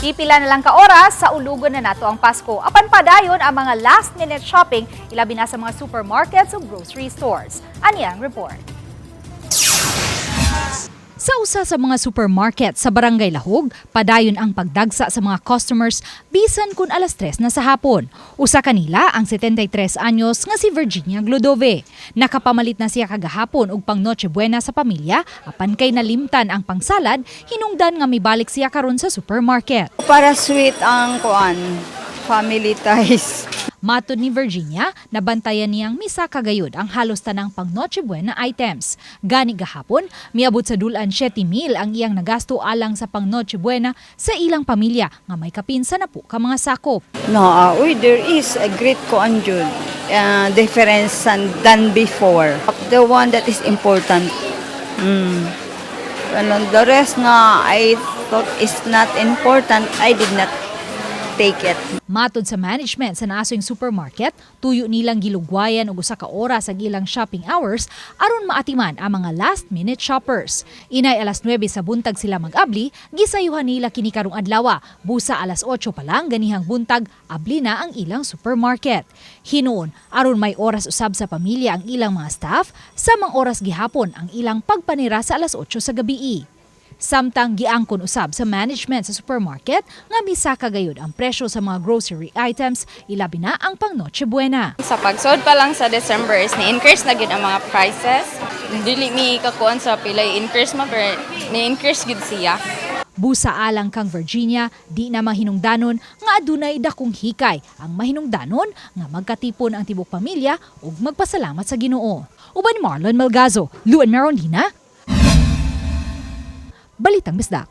Pipila na lang ka oras saulugon na nato ang Pasko. Apan padayon ang mga last minute shopping, ilabi na sa mga supermarkets ug grocery stores. Ani ang report. Sa usa sa mga supermarket sa Barangay Lahug, padayon ang pagdagsa sa mga customers bisan kun alas 3 na sa hapon. Usa kanila ang 73 anyos nga si Virginia Glodove. Nakapamalit na siya kagahapon og pang Noche Buena sa pamilya apan kay nalimtan ang pangsalad, hinungdan nga mibalik siya karon sa supermarket. Para sweet ang kuan, family ties. Matod ni Virginia, nabantayan niyang misaka gayud ang halos tanang pang Noche Buena items. Gani gahapon, miabot sa dul-an 7 mil ang iyang nagasto alang sa pang Noche Buena sa ilang pamilya nga may kapin sa 10 ka mga sakop. No, uy, there is a great kuan jud. Difference than before. The one that is important. Ano, the rest nga I thought is not important, I did not take it. Matod sa management sa naasoing supermarket, tuyo nilang gilugwayan og usa ka oras ang ilang shopping hours aron maatiman ang mga last-minute shoppers. Inay alas 9 sa buntag sila mag-abli, gisayuhan nila kini karong adlaw. Busa alas 8 pa lang ganihang buntag, abli na ang ilang supermarket. Hinuon, aron may oras usab sa pamilya ang ilang mga staff, samang oras gihapon ang ilang pagpanira sa alas 8 sa gabii. Samtang giangkon usab sa management sa supermarket nga misaka gayud ang presyo sa mga grocery items, ilabi na ang pang Noche Buena. Sa pagsod pa lang sa December is ni-increase na gyud ang mga prices. Dili mi kakuan sa pilay increase ma pero ni-increase gyud siya. Busa alang kang Virginia, di na mahinungdanon nga adunay dakong hikay ang mahinungdanon nga magkatipon ang tibok pamilya ug magpasalamat sa Ginoo. Uban ni Marlon Malgazo, Luan Merondina, Balitang Bisdak.